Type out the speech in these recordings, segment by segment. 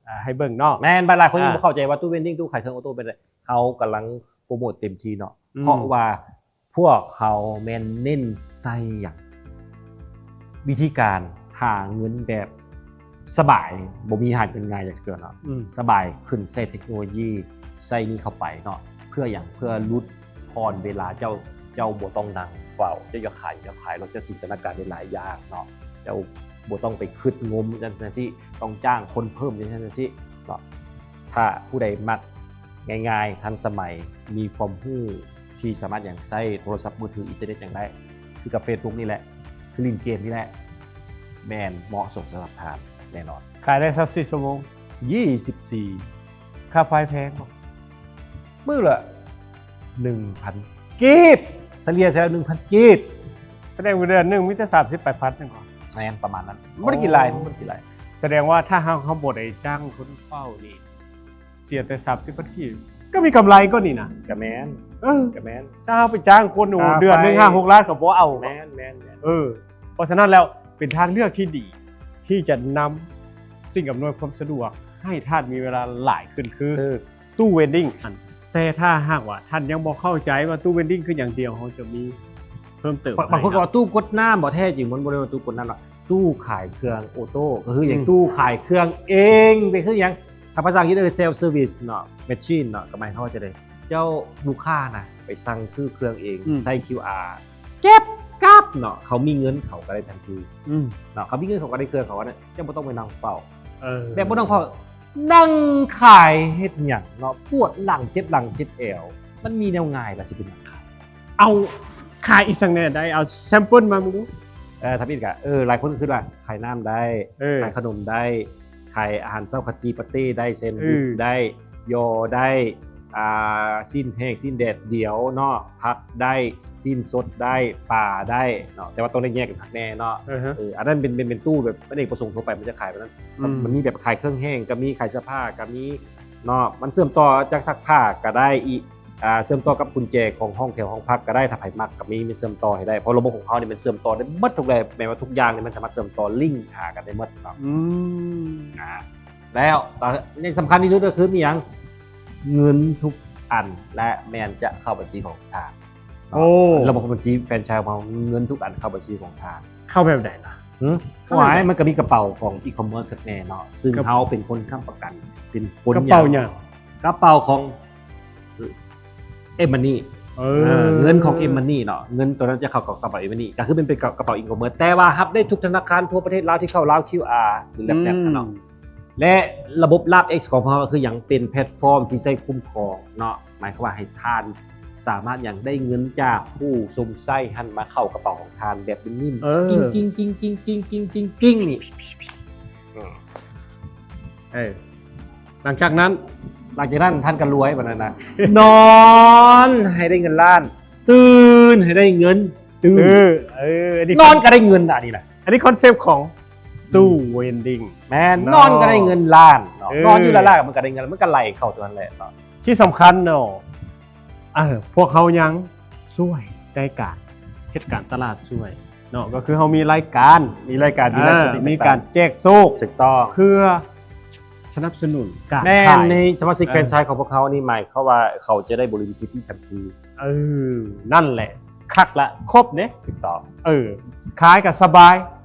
ອ່າ ໃຫ້ເບິ່ງເນາະ. ແມ່ນ ຫຼາຍຄົນຍັງ ອ່າ ບໍ່ເຂົ້າໃຈວ່າຕູ້ເວັນດິ້ງ ຕູ້ຂາຍເຄື່ອງໂອໂຕ້ເປັນໃດ. ເຮົາກຳລັງໂປຣໂມດເຕັມທີ່ເນາະ ອືມ ເພາະວ່າພວກເຮົາແມ່ນເນັ້ນໃສ່ຫຍັງ? ວິທີການຫາເງິນແບບສະບາຍ ບໍ່ມີຫາເງິນງ່າຍຈັກເທື່ອເນາະ ອືມ ສະບາຍຂຶ້ນ ໃຊ້ເທັກໂນໂລຢີ ໃສ່ນີ້ເຂົ້າໄປເນາະ. ເພື່ອຫຍັງ? ເພື່ອຫຼຸດຜ່ອນເວລາເຈົ້າ ເຈົ້າບໍ່ຕ້ອງນັ່ງເຝົ້າ ເຈົ້າຢາກຂາຍ ເຈົ້າຂາຍໂລດ ເຈົ້າຈິນຕະນາການໄດ້ຫຼາຍຢ່າງເນາະ ເຈົ້າບໍ່ຕ້ອງໄປຄິດງົມຈັ່ງຊັ້ນຈັ່ງຊີ້ ຕ້ອງຈ້າງຄົນເພີ່ມຈັ່ງຊັ້ນຈັ່ງຊີ້ເນາະ. ຖ້າຜູ້ໃດມັກງ່າຍໆ ທັນສະໄໝ ມີຄວາມຮູ້ທີ່ສາມາດຫຍັງ ໃຊ້ໂທລະສັບມືຖື ອິນເຕີເນັດຫຍັງໄດ້ ຄືກັບເຟສບຸກນີ້ແຫຼະ ຄືຫຼິ້ນເກມນີ້ແຫຼະ ແມ່ນເໝາະສົມສຳລັບທ່ານແນ່ນອນ. ຂາຍໄດ້ຊາວສີ່ຊົ່ວໂມງ ຊາວສີ່ ຄ່າໄຟແພງບໍ່? ມື້ລະໜຶ່ງພັນກີບ ສະເລ່ຍໃສ່ແລ້ວໜຶ່ງພັນກີບ. ສະແດງວ່າເດືອນໜຶ່ງມີແຕ່ສາມສິບປາຍພັນແມ່ນບໍ່? ແມ່ນ ປະມານນັ້ນ ບໍ່ໄດ້ກິນຫຼາຍ ບໍ່ໄດ້ກິນຫຼາຍ. ສະແດງວ່າຖ້າເຮົາ ເຮົາບໍ່ໄດ້ຈ້າງຄົນເຝົ້ານີ້ ເສຍແຕ່ສາມສິບພັນກີບ ກໍມີກຳໄລກໍນີ້ນະ. ກໍແມ່ນ ເອີ ກໍແມ່ນ ຖ້າເຮົາໄປຈ້າງຄົນ ໂອ້ ຄ່າໄຟ ເດືອນໜຶ່ງຫ້າຫົກລ້ານກໍບໍ່ເອົາ. ແມ່ນ ແມ່ນ ແມ່ນ ເອີ ເພາະສະນັ້ນແລ້ວເປັນທາງເລືອກທີ່ດີ ທີ່ຈະນຳສິ່ງອຳນວຍຄວາມສະດວກໃຫ້ທ່ານມີເວລາຫຼາຍຂຶ້ນ ຄື ຖືກ ຕູ້ເວັນດິ້ງ. ແຕ່ຖ້າຫາກວ່າທ່ານຍັງບໍ່ເຂົ້າໃຈວ່າຕູ້ເວັນດິ້ງຄືຫຍັງ ດຽວເຮົາຈະມີເພີ່ມເຕີມໃຫ້. ບາງຄົນກໍວ່າຕູ້ກົດນ້ຳ ບໍ່ ແທ້ຈິງມັນບໍ່ໄດ້ວ່າຕູ້ກົດນ້ຳເນາະ ຕູ້ຂາຍເຄື່ອງໂອໂຕ້ ກໍຄືຫຍັງ? ອືມ ຕູ້ຂາຍເຄື່ອງເອງ ເປັນຄືຫຍັງ? ຖ້າພາສາອັງກິດເອີ້ນ self service ເນາະ machine ເນາະ ກໍໝາຍຄວາມວ່າຈັ່ງໃດ? ເຈົ້າ ລູກຄ້ານະ ໄປສັ່ງຊື້ເຄື່ອງເອງ ອືມ ໃຊ້ ຄິວອາ ແກັບກັບເນາະ ເຂົາມີເງິນເຂົາກໍໄດ້ທັນທີ ອືມ ເນາະ ເຂົາມີເງິນເຂົາກໍໄດ້ເຄື່ອງເຂົາ ອັນນັ້ນເຈົ້າບໍ່ຕ້ອງໄປນັ່ງເຝົ້າ. ເອີ ແບບບໍ່ນັ່ງເຝົ້າ ນັ່ງຂາຍເຮັດຫຍັງເນາະ ປວດຫຼັງ ເຈັບຫຼັງ ເຈັບແອວ ມັນມີແນວງ່າຍລະ ຊິໄປນັ່ງຂາຍ. ເອົາ ຂາຍອີ່ຫຍັງແດ່ໄດ໋? ເອົາແຊມເປິນມາເບິ່ງດູ. ເອີ ທຳອິດກະ ເອີ ຫຼາຍຄົນກໍຄິດວ່າຂາຍນ້ຳໄດ້ ເອີ ຂາຍຂະໜົມໄດ້ ຂາຍອາຫານເຊົ້າ ຂະຈີ່ປາເຕ້ໄດ້ ແຊນວິດ ເອີ ໄດ້ ຍໍໄດ້ ອ່າ ຊີ້ນແຫ້ງ ຊີ້ນແດດດຽວເນາະ ຜັກໄດ້ ຊີ້ນສົດໄດ້ ປາໄດ້ເນາະ ແຕ່ວ່າຕ້ອງໄດ້ແຍກກັນຄັກແນ່ເນາະ. ເອີ ອັນນັ້ນເປັນ ເປັນ ເປັນຕູ້ແບບອະເນກປະສົງທົ່ວໄປ ມັນຈະຂາຍແບບນັ້ນ. ອືມ ມັນມີແບບຂາຍເຄື່ອງແຫ້ງກໍມີ ຂາຍເສື້ອຜ້າກໍມີເນາະ ມັນເຊື່ອມຕໍ່ຈາກຊັກຜ້າກໍໄດ້ອີກ ອ່າ ເຊື່ອມຕໍ່ກັບກຸນແຈຂອງຫ້ອງແຖວຫ້ອງພັກກໍໄດ້ ຖ້າໃຜມັກກໍມີ ມັນເຊື່ອມຕໍ່ໃຫ້ໄດ້ ເພາະລະບົບຂອງເຮົານີ້ມັນເຊື່ອມຕໍ່ໄດ້ໝົດທຸກແບບ ແມ່ນວ່າທຸກຢ່າງນີ້ມັນສາມາດເຊື່ອມຕໍ່ລິ້ງຫາກັນໄດ້ໝົດເນາະ. ອືມ ອ່າ ແລ້ວ ແຕ່ໃນສຳຄັນທີ່ສຸດກໍຄືມີຫຍັງ? ເງິນທຸກອັນ ແລະ ແມ່ນຈະເຂົ້າບັນຊີຂອງທ່ານເນາະ. ໂອ້ ລະບົບບັນຊີແຟຣນໄຊຂອງເຮົາ ເງິນທຸກອັນເຂົ້າບັນຊີຂອງທ່ານ. ເຂົ້າແບບໃດລະ? ຫື? ເຂົ້າແບບໃດ? ໂອ້ຍ ມັນກໍມີກະເປົາຂອງອີຄອມເມີສແນ່ເນາະ ຊຶ່ງເຮົາເປັນຄົນຄ້ຳປະກັນ ເປັນຄົນ ກະເປົາຫຍັງ? ກະເປົາຂອງ M-Money ເອີ ເງິນຂອງ M-Money ເນາະ ເງິນໂຕນັ້ນຈະເຂົ້າກັບກະເປົາ M-Money ກໍຄືມັນເປັນກະເປົາອີຄອມເມີ ແຕ່ວ່າຮັບໄດ້ທຸກທະນາຄານທົ່ວປະເທດລາວທີ່ເຂົ້າລາວ ຄິວອາ ຫຼື ແລັບແປັບ ອືມ ເນາະ ແລະ ລະບົບ LABX ຂອງພວກເຮົາກໍຄືຫຍັງ? ເປັນແພລດຟອມທີ່ໃຊ້ຄຸ້ມຄອງເນາະ ໝາຍຄວາມວ່າໃຫ້ທ່ານສາມາດຫຍັງ ໄດ້ເງິນຈາກຜູ້ຊົມໃຊ້ຫັ້ນມາເຂົ້າກະເປົາຂອງທ່ານແບບນິ້ມໆ ເອີ ກິ້ງໆໆໆໆໆນີ້ ເອີ ຫຼັງຈາກນັ້ນ? ຫຼັງຈາກນັ້ນທ່ານກໍລວຍ ບັດນັ້ນນະ ນອນໃຫ້ໄດ້ເງິນລ້ານ ຕື່ນໃຫ້ໄດ້ເງິນຕື້ ເອີ ເອີ ອັນນີ້ ນອນກໍໄດ້ເງິນ ອັນນີ້ນະ ອັນນີ້ຄອນເຊັບຂອງຕູ້ເວັນດິ້ງ ແມ່ນ ເນາະ ນອນກໍໄດ້ເງິນລ້ານເນາະ ເອີ ນອນຢູ່ລ້ານໆ ມັນກໍໄດ້ເງິນ ມັນກໍໄຫຼເຂົ້າຕົວນັ້ນແຫຼະເນາະ ທີ່ສຳຄັນເນາະ ເອີ ພວກເຮົາຍັງຊ່ວຍໃນການເຮັດການຕະຫຼາດຊ່ວຍເນາະ ກໍຄືເຮົາມີລາຍການ ມີລາຍການ ມີ ເອີ ລາຍການ ມີການແຈກໂຊກ ຖືກຕ້ອງ ເພື່ອສະໜັບສະໜູນການ ແມ່ນ ຂາຍ ໃນສະມາຊິກ ເອີ ແຟຣນໄຊຂອງພວກເຮົານີ້ ໝາຍຄວາມວ່າເຂົາຈະໄດ້ບໍລິຈາກສິດທັນທີ ເອີ ນັ້ນແຫຼະ ຄັກລະ ຄົບເດ້ ຖືກຕ້ອງ ເອີ ຂາຍກໍສະບາຍ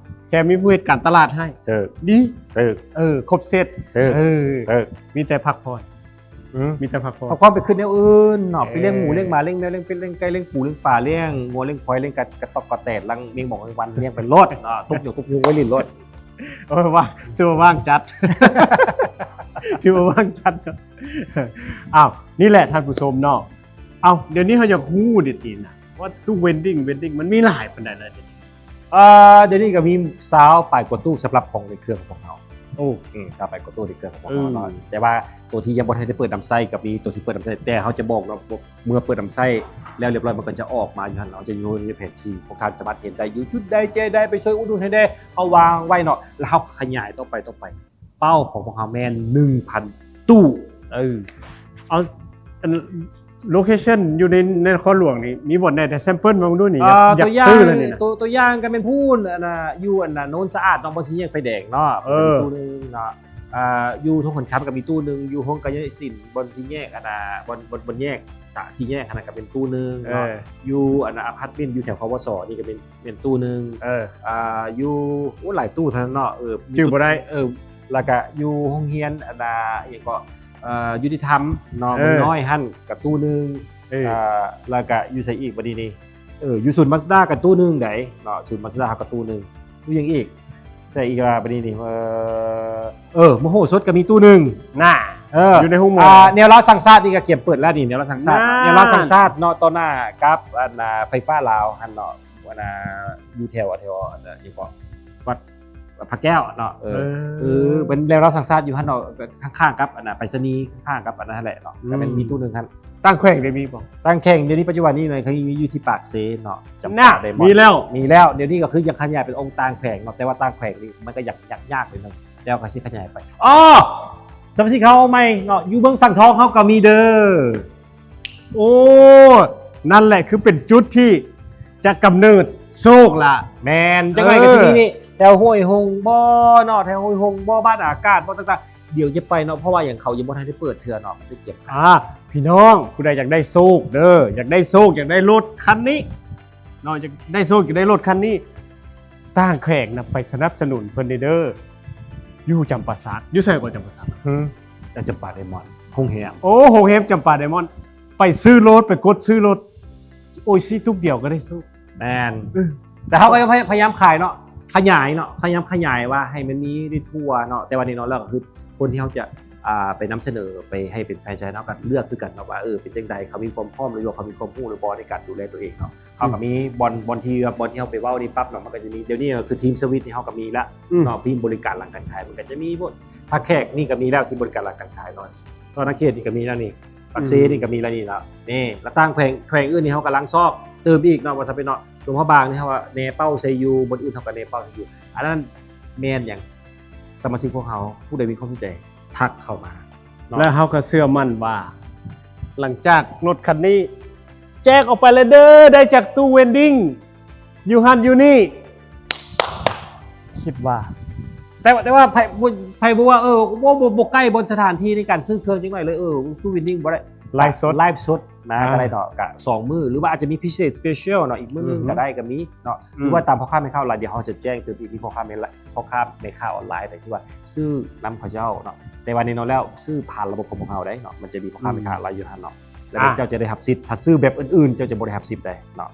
ແຖມມີຜູ້ເຮັດການຕະຫຼາດໃຫ້ ຖືກ ດີ ຖືກ ເອີ ຄົບເຊັດ ຖືກ ເອີ ຖືກ ມີແຕ່ພັກຜ່ອນ ອືມ ມີແຕ່ພັກຜ່ອນ ເອົາຄວາມໄປຄິດແນວອື່ນເນາະ ເອີ ໄປລ້ຽງໝູລ້ຽງໝາລ້ຽງແມວລ້ຽງເປັດລ້ຽງໄກ່ລ້ຽງປູລ້ຽງປາລ້ຽງງົວລ້ຽງຄວາຍລ້ຽງກະ ກະຕອກກະແຕດລ້ຽງແມງໝອງແມງວັນລ້ຽງໄປໂລດເນາະ ຕົບຫຍັງຕົບຍຸງໄວ້ຫຼິ້ນໂລດ ໂອ້ຍ ວ່າ ຖືວ່າວ່າງຈັດ ຖືວ່າວ່າງຈັດ ອ້າວ ນີ້ແຫຼະທ່ານຜູ້ຊົມເນາະ ເອົ້າ ດຽວນີ້ເຮົາຢາກຮູ້ເດຕິນະ ວ່າຕູ້ເວັນດິ້ງ ເວັນດິ້ງ ມັນມີຫຼາຍປານໃດແລ້ວດຽວນີ້? ເອີ ດຽວນີ້ກໍມີຊາວປາຍກວ່າຕູ້ສຳລັບຂອງໃນເຄື່ອງຂອງພວກເຮົາ ໂອ້ ອືມ ຊາວປາຍກວ່າຕູ້ໃນເຄື່ອງຂອງພວກເຮົາເນາະ ອືມ ແຕ່ວ່າໂຕທີ່ຍັງບໍ່ທັນໄດ້ເປີດນຳໃຊ້ກໍມີ ໂຕທີ່ເປີດນຳໃຊ້ ແຕ່ເຮົາຈະບອກເນາະ ເມື່ອເປີດນຳໃຊ້ແລ້ວລຽບຮ້ອຍ ມັນກໍຈະອອກມາຢູ່ຫັ້ນເນາະ ຈະຢູ່ໃນແຜນທີ່ ພວກທ່ານສາມາດເຫັນໄດ້ຢູ່ຈຸດໃດແຈໃດ ໄປຊ່ວຍອຸດໜູນໃຫ້ແດ່ ເຮົາວາງໄວ້ເນາະ ແລ້ວເຮົາຂະຫຍາຍຕໍ່ໄປ ຕໍ່ໄປ ເປົ້າຂອງພວກເຮົາແມ່ນໜຶ່ງພັນຕູ້ ເອີ ເອົາ ອັນ ໂລເຄຊັນຢູ່ໃນ ໃນນະຄອນຫຼວງນີ້ ມີບ່ອນໃດແດ່ ແຊມເປິນມາເບິ່ງດູນີ້ ອ່າ ຢາກ ຢາກຊື້ແລ້ວນີ້ນະ ຕົວ ຕົວຢ່າງກໍແມ່ນພູ້ນ ອັນນ່າ ຢູ່ອັນນ່າ ໂນນສະອາດເນາະ ບ່ອນຊິແຍກໄຟແດງເນາະ ເອີ ເປັນຕູ້ໜຶ່ງເນາະ ອ່າ ຢູ່ທົ່ງຂົນຄຳກໍມີຕູ້ໜຶ່ງ, ຢູ່ໂຮງກາຍະສິນ ບ່ອນສີ່ແຍກ ອັນນ່າ ບ່ອນ ບ່ອນ ບ່ອນແຍກສາ ສີ່ແຍກຫັ້ນນະ ກໍເປັນຕູ້ໜຶ່ງເນາະ, ເອີ ຢູ່ອັນນ່າ ອາພາດເມັນ ຢູ່ແຖວ ຄວສ ນີ້ກໍເປັນ ແມ່ນຕູ້ໜຶ່ງ ເອີ ອ່າ ຢູ່ ໂອ້ ຫຼາຍຕູ້ເທົ່ານັ້ນເນາະ ເອີ ຈື່ບໍ່ໄດ້ ເອີ ແລ້ວກະຢູ່ໂຮງຮຽນ ອັນນ່າ ອີ່ຫຍັງເກາະ ເອີ ຍຸຕິທຳເນາະ ເອີ ເມືອງນ້ອຍຫັ້ນກະຕູ້ໜຶ່ງ ເອີ ອ່າ ແລ້ວກະຢູ່ໃສອີກບັດນີ້ນີ້ ເອີ ຢູ່ສູນມາສດ້າກະຕູ້ໜຶ່ງໃດເນາະ ສູນມາສດ້າເຮົາກະຕູ້ໜຶ່ງ ຢູ່ຫຍັງອີກ ແຕ່ອີກວ່າບັດນີ້ນີ້ ເອີ ເອີ ມະໂຫສົດກະມີຕູ້ໜຶ່ງ ນ່າ ເອີ ຢູ່ໃນໂຮງໝໍ ອ່າ ແນວລາວສ້າງຊາດນີ້ກະກຽມເປີດແລ້ວນີ້ ແນວລາວສ້າງຊາດເນາະ ນ່າ ແນວລາວສ້າງຊາດເນາະ ຕໍ່ໜ້າກັບ ອັນນ່າ ໄຟຟ້າລາວຫັ້ນເນາະ ອັນນ່າ ຢູ່ແຖວ ແຖວ ອັນນ່າ ຫຍັງເກາະ ວັດພະແກ້ວເນາະ ເອີ ເອີ ເອີ ເປັນແນວລາວສ້າງຊາດຢູ່ຫັ້ນເນາະ ຂ້າງໆກັບ ອັນນ່າ ໄປສະນີ ຂ້າງໆກັບ ອັນນັ້ນແຫຼະເນາະ ອືມ ກໍແມ່ນມີຕູ້ໜຶ່ງຫັ້ນ ຕ່າງແຂວງໄດ້ມີບໍ່? ຕ່າງແຂວງດຽວນີ້ປັດຈຸບັນນີ້ນະ ເຂົາມີຢູ່ທີ່ປາກເຊເນາະ ຈຳປາໄດມອນ ມີແລ້ວ ມີແລ້ວ ດຽວນີ້ກໍຄືຢາກຂະຫຍາຍເປັນອົງຕ່າງແຂວງເນາະ ແຕ່ວ່າຕ່າງແຂວງນີ້ມັນກໍຢາກ ຍາກໆໜ້ອຍໜຶ່ງ ແລ້ວກໍຊິຂະຫຍາຍໄປ ອໍ ສະມາຊິກເຮົາໃໝ່ເນາະ ຢູ່ເມືອງສັງທອງເຮົາກໍມີເດີ ໂອ້ ນັ້ນແຫຼະຄືເປັນຈຸດທີ່ຈະກຳເນີດໂຊກລະ ແມ່ນ ຈັກໜ້ອຍກໍຊິມີນີ້ ເອີ ແຖວຫ້ວຍຫົງບໍ່ເນາະ ແຖວຫ້ວຍຫົງບໍ່ ບ້ານອາກາດບໍ່ ຕ່າງໆ ດຽວຈະໄປເນາະ ເພາະວ່າຫຍັງ ເຂົາຍັງບໍ່ທັນໄດ້ເປີດເທື່ອເນາະ ມັນໄດ້ກຽມຂາຍ ອ່າ ພີ່ນ້ອງ ຜູ້ໃດຢາກໄດ້ໂຊກເດີ ຢາກໄດ້ໂຊກ ຢາກໄດ້ລົດຄັນນີ້ເນາະ ຢາກໄດ້ໂຊກ ຢາກໄດ້ລົດຄັນນີ້ ຕ່າງແຂວງນະໄປສະໜັບສະໜູນເພິ່ນແດ່ເດີ ຢູ່ຈຳປາສັກ ຢູ່ໃສກໍຈຳປາສັກ ຫື ຈຳປາໄດມອນ ໂຮງແຮມ ໂອ້ ໂຮງແຮມຈຳປາໄດມອນ ໄປຊື້ລົດ ໄປກົດຊື້ລົດ ໂອ້ຍ ຊື້ຕຸກດຽວກໍໄດ້ໂຊກ ແມ່ນ ເອີ ແຕ່ເຮົາກໍພະຍາ ພະຍາຍາມຂາຍເນາະ ຂະຫຍາຍເນາະ ພະຍາຍາມຂະຫຍາຍວ່າໃຫ້ມັນມີໄດ້ທົ່ວເນາະ ແຕ່ວ່າແນ່ນອນແລ້ວກໍຄືຄົນທີ່ເຮົາຈະ ອ່າ ໄປນຳສະເໜີ ໄປໃຫ້ເປັນແຟຣນໄຊເຮົາກໍເລືອກຄືກັນເນາະ ວ່າ ເອີ ເປັນຈັ່ງໃດ ເຂົາມີຄວາມພ້ອມ ຫຼືວ່າເຂົາມີຄວາມຮູ້ຫຼືບໍ່ໃນການດູແລຕົວເອງເນາະ ເຮົາກໍມີບ່ອນ ບ່ອນທີ່ ບ່ອນທີ່ເຮົາໄປເວົ້ານີ້ປັບເນາະ ມັນກໍຈະມີ ດຽວນີ້ກໍຄືທີມເຊີວິດທີ່ເຮົາກໍມີລະເນາະ ທີມບໍລິການຫຼັງການຂາຍ ມັນກໍຈະມີພວກທ່າແຂກນີ້ກໍມີແລ້ວ ທີມບໍລິການຫຼັງການຂາຍເນາະ ສະຫວັນນະເຂດນີ້ກໍມີແລ້ວນີ້ ປາກເຊນີ້ກໍມີແລ້ວນີ້ເນາະ ນີ້ ແລ້ວຕ່າງແຂວງ ແຂວງອື່ນນີ້ເຮົາກຳລັງຊອກຕື່ມອີກເນາະ ວ່າຊະເປັນເນາະ ຫຼວງພະບາງນີ້ເຮົາວ່າແນເປົ້າໃສ່ຢູ່ ບ່ອນອື່ນເຮົາກໍແນເປົ້າໃສ່ຢູ່ ອັນນັ້ນແມ່ນຫຍັງ ສະມາຊິກພວກເຮົາ ຜູ້ໃດມີຄວາມສົນໃຈ ທັກເຂົ້າມາເນາະ ແລ້ວເຮົາກໍເຊື່ອໝັ້ນວ່າ ຫຼັງຈາກລົດຄັນນີ້ແຈກອອກໄປແລ້ວເດີ ໄດ້ຈາກຕູ້ເວັນດິ້ງ ຢູ່ຫັ້ນຢູ່ນີ້ ຄິດວ່າ ແຕ່ ແຕ່ວ່າໃຜ ໃຜບໍ່ວ່າ ເອີ ບໍ່ ບໍ່ ບໍ່ໃກ້ບ່ອນສະຖານທີ່ໃນການຊື້ເຄື່ອງຈັກໜ້ອຍເລີຍ ເອີ ຕູ້ເວັນດິ້ງບໍ່ໄດ້ ໄລຟ໌ສົດ ໄລຟ໌ສົດນະ ອ່າ ກໍໄດ້ເນາະ ກະສອງມື້ ຫຼືວ່າອາດຈະມີພິເສດ ສະເປເຊວເນາະ ອີກມື້ໜຶ່ງ ອືຮຶ ກໍໄດ້ ກໍມີເນາະ ອືມ ຫຼືວ່າຕາມພໍ່ຄ້າແມ່ຄ້າອອນລາຍ ດຽວເຮົາຈະແຈ້ງຕື່ມອີກ ມີພໍ່ຄ້າແມ່ ພໍ່ຄ້າແມ່ຄ້າອອນລາຍໃດທີ່ວ່າຊື້ນຳເຂົາເຈົ້າເນາະ ແຕ່ວ່າແນ່ນອນແລ້ວຊື້ຜ່ານລະບົບຂອງພວກເຮົາໄດ໋ເນາະ ມັນຈະມີພໍ່ຄ້າແມ່ຄ້າອອນລາຍຢູ່ຫັ້ນເນາະ ແລ້ວ ອ່າ ເຈົ້າຈະໄດ້ຮັບສິດ ຖ້າຊື້ແບບອື່ນໆ ເຈົ້າຈະບໍ່ໄດ້ຮັບສິດໃດ໋ເນາະ